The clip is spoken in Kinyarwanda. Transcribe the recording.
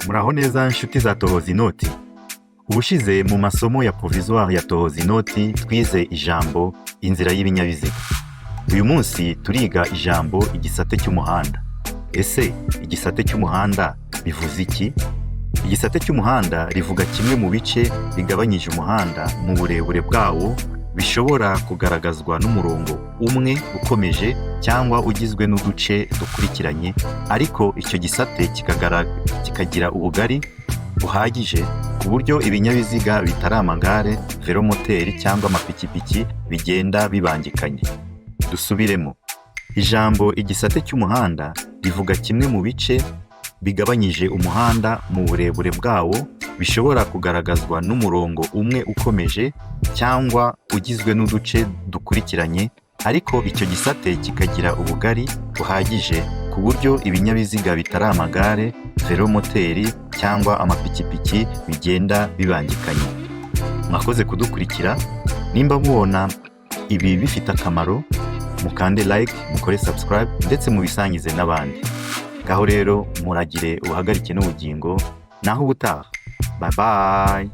Muraho neza nshuti za Tohoza Inoti. Ubushize mu masomo ya provisoire ya Tohoza Inoti twize ijambo inzira y'ibinyabiziga. Uyu munsi turiga ijambo igisate cy'umuhanda. Ese igisate cy'umuhanda bivuze iki? Igisate cy'umuhanda rivuga kimwe mu bice bigabanyije umuhanda mu burebure bwawo, bishobora kugaragazwa n'umurongo umwe ukomeje cyangwa ugizwe n'uduce dukurikiranye, ariko icyo gisate kikagira ubugari buhagije ku buryo ibinyabiziga bitari amagare, velomoteri cyangwa amapikipiki bigenda bibangikanye. Dusubiremo. Ijambo igisate cy'umuhanda rivuga kimwe mu bice bigabanyije umuhanda mu burebure bwawo, bishobora kugaragazwa n'umurongo umwe ukomeje cyangwa ugizwe n'uduce dukurikiranye, ariko icyo gisate kikagira ubugari buhagije ku buryo ibinyabiziga bitari amagare, velomoteri cyangwa amapikipiki bigenda bibangikanye. Mwakoze kudukurikira. Nimba mubona ibi bifite akamaro, mukande like, mukore subscribe ndetse mubisangize n'abandi. Ngaho rero muragire ubuhagarike n'ubugingo, naho ubutaha. Bye bye.